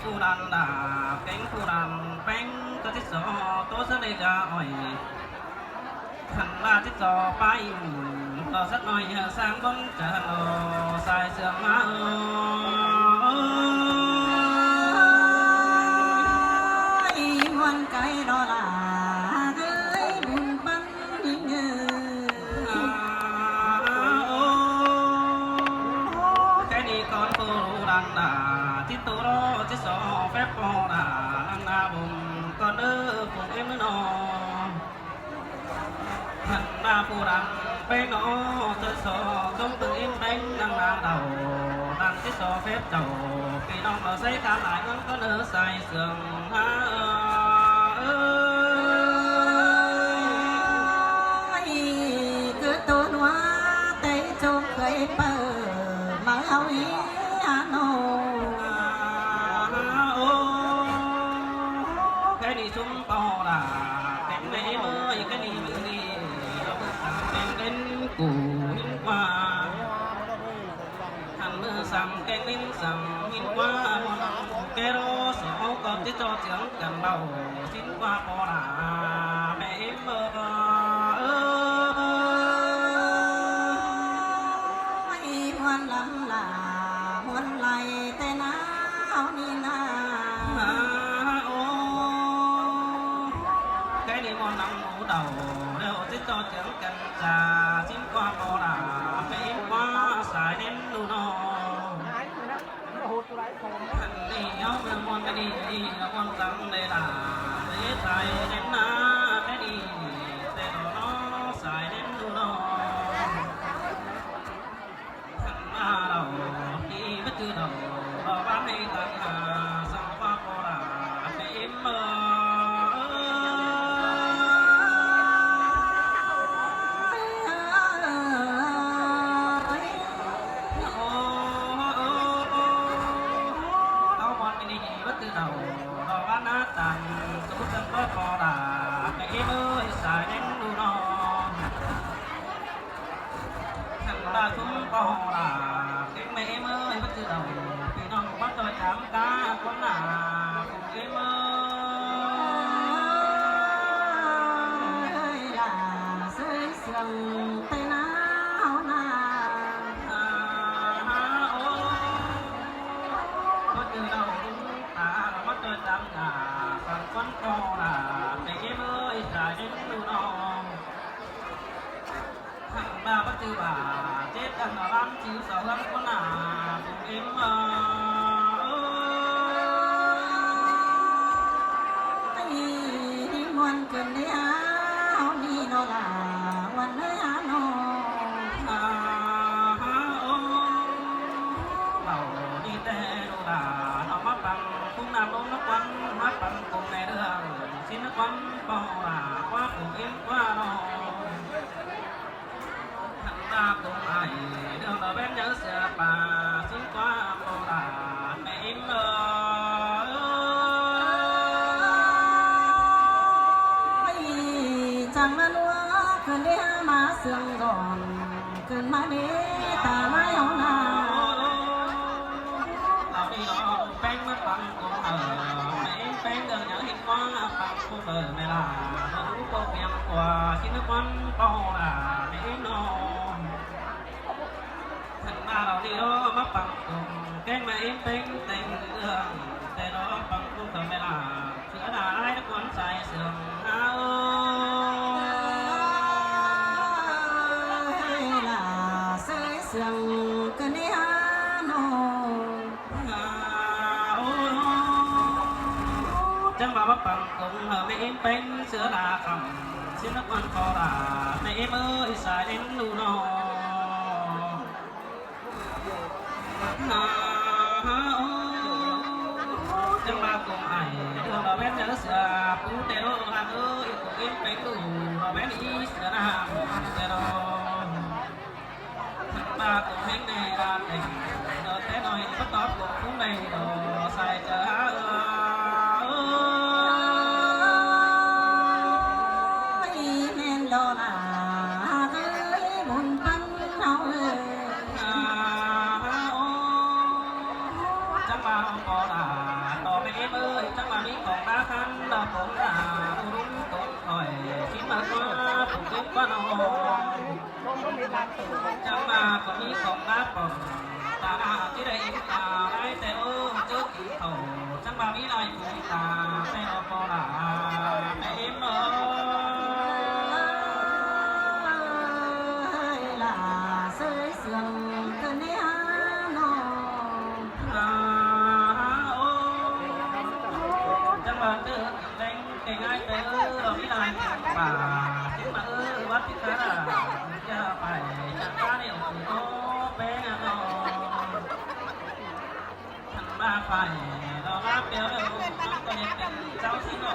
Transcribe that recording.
ຜູ້ລານດາ ແກງຜູ້ລານແປ້ງ ກະທິດສອໂຕສະເລກາອ້ອຍ ຄັນວ່າທິດສອໄປ ຕໍ່ສັກໜ້ອຍ ເອີ ສ້າງບົນຈະລໍສາຍເຊື່ອມມາ ເອີຍ ມ່ວນໄກລໍລາເອີຍ ບຸນປັນຍິງເອີຍ ໂອ້ ແຄ່ນີ້ກ່ອນໂຕລານດາ ທີ່ໂຕລໍທີ່ສອແຟບປອລານາບົງກ່ອນເດີ ຜູ້ເອັມເນາະ ທ່ານນາຜູ້ລັງໄປເນາະ ເທີສອຈົ່ງເບິ່ງເອັມແບງນາງນາເດົາ ນາງທີ່ສອແຟບເຈົ້າ ພີ່ນ້ອງເອົາໃສ່ການຫຼາຍເມືອງກໍເດີໃສ່ ເຊື່ອງຫາເອີຍ ຄືໂຕນົວແຕ່ຈົງເຄີຍເປີມາເຮົາເຮອາໂນ ໂອ ແຄ່ນີ້ຊຸມປອລາ ເຕັມໃນເອີຍ ແຄ່ນີ້ມື້ນີ້ ເປັນເປັນກູເຫັນວ່າ ຫັ້ນມື້ສຳແກ່ງເປັນສຳເຫັນວ່າ ແກ່ລໍສອກໍຈະຈອດເຈືອງກັນເບົາ ຊິນກວ່າປອລາ ແມ່ເອັມເອີຍ ມ່ວນລຳລາ ມ່ວນໄຫຼແຕ່ນາວນີ້ນາ ໂອ ແຄ່ນີ້ມ່ວນນຳໝູເດົາ ແລ້ວຊິຈອດເຈືອງກັນຈາ ຊິນກວ່າປອລາ ແມ່ເອັມວ່າສາຍເໜັນດູເນາະ ອັນນີ້ເຮົາເມືອງມ່ວນກະດີ ລະມ່ວນຈັງໄດລາ ເດຊາຍເໜັນນາ ແຄ່ນີ້ແຕ່ດອນອສາຍເໜັນດູເນາະ ທັງມາເລົ່າທີ່ມາຈື່ເດົາ ເວົ້າວ່າໃຫ້ຕັນຫາ ສັງວ່າບໍ່ລາ ແມ່ເອັມເອີຍ ໂອ ເອົາບ່ອນນີ້ມາຈື່ເດົາ ເວົ້າວ່າໜ້າຕັນ ສົມມຸດເປັນບໍ່ພໍລາ ແມ່ເອັມເອີຍ ສາຍເໜັນດູເນາະ ທັງລາວຊຸມປອງລາ ເກັ່ງແມ່ເອີຍ ມັນຄືເອົາ ພີ່ນ້ອງມາຊ່ອຍຖາມກາຄົນໜ້າ ຜູ້ເອີຍເອີຍ ລາເຊີຍເຊື່ອງແຕ່ໜາວນາ ອາ ໂອ ມັນຄືເອົາ ຕາມາເກີດຕາມໜ້າ ສາມຄົນປອງລາ ແມ່ເອີຍ ສາຍເດັນດູນ້ອງ ທັງວ່າປັດຈຸບັນ ເຈັດອັນລຳ ຊິວສາວລຳຄົນໜ້າ ຜູ້ເອັມເອີຍ ມ່ວນຂຶ້ນເດ້ອາ ເຮົານີ້ເນາະລາ ມ່ວນເອີຍອານ້ອງ ອາ ໂອ ເວົ້າດີແຕ່ລູກຫຼານ ເອົາມາປັງ ປຸງນ້ຳລົງນະຄວັນ ມາປັງປຸງໃນເລື່ອງ ສິນນະຄວັນ ປອງລາ ຄວ້າປຸງເອັມຄວ້ານ້ອງ ທັງຕາກົງໄອ ເລື່ອງລະແວນເຢີເສືອປ່າ ສິນຄວ້າປອງລາ ແມ່ເອັມເອີຍ ຈັງມານົວ ຄືນເດມາເຊື່ອງກ່ອນ ຂຶ້ນມາເນຕາລາຍເຮົານາ ເອົານີ້ເນາະ ແປ້ງມາປັງກົງເອີ ແມ່ເອັມແປ້ງເດີ ຫຍັງເຫັນວ່າປັງກົງເອີແມ່ລາ ເບິ່ງປົກພຽງກວ່າ ຊິນະຄວັນປອງລາ ແມ່ເອັມນ້ອງ ທັງມາເຫຼົ່ານີ້ເນາະ ມາປັງກົງ ແກ້ງມາເອັມແປ້ງແຕ່ງເລື່ອງ ແຕ່ເນາະ ປັງກົງເດີແມ່ລາ ເສືອດາລາຍນະຄວັນສາຍເຊື່ອງ ອາເອີຍ ລາເຊີຍເຊື່ອງກະເນອາໂນ ອາ ໂອ ຈັ່ງວ່າມາປັງກົງ ເອີ ແມ່ເອັມແປ້ງເສືອລາຄຳ ສິນນະຄວັນປອງລາ ແມ່ເອັມເອີຍ ສາຍເອັນດູນ້ອງ ອາ ໂອ ຈັ່ງວ່າກົງໄອ ເດີລະແວນເດີເສືອ ປູແຕ່ໂລລາເອີຍ ກົງເອັມແປ້ງດູລະແວນອີເສືອນາແຕ່ໂລ ມາຕົກແຮງແດ່ລາແຕ່ງ ເດີແຕ່ໜ້ອຍ ບໍ່ຕອບກົງໃດ ບໍ່ໃສ່ເຈີ ຍ ແມ່ນດອກລາເອີຍ ບຸນປັນເຮົາເອີຍ ອາ ໂອ ຈັກວ່າເຮົາບໍ່ລາ ຕໍ່ ວ່ານ້ອງ ຈັ່ງວ່າກໍມີຂອງມາປອກ ຕາໜ້າທີ່ໄດ້ເຫັນຕາໄດ້ແຕ່ເອີ ເຈີກິນເຂົ້າ ຈັ່ງວ່າມີຫຼາຍຜູ້ຕາ ແຕ່ອອກບໍ່ຫຼາ ແມ່ເອັມເອີຍ ຫຼ້າເຊີຍເຊື່ອງຂຶ້ນໃນຫານ້ອງ ລາໂອ ຈັ່ງວ່າເຈີກິນແລງ ເປັນໄງເດີ ມີຫຼາຍປ່າ ຊິມາເອີ ວັດພິກາລາ ຢ່າໄປຈາກຕາແນວໂອ ແປງນອນ ຄັນມາໄປ ລອລາແປວເດີ ມັນກໍເຮັດເປັນເຈົ້າຊິໜອ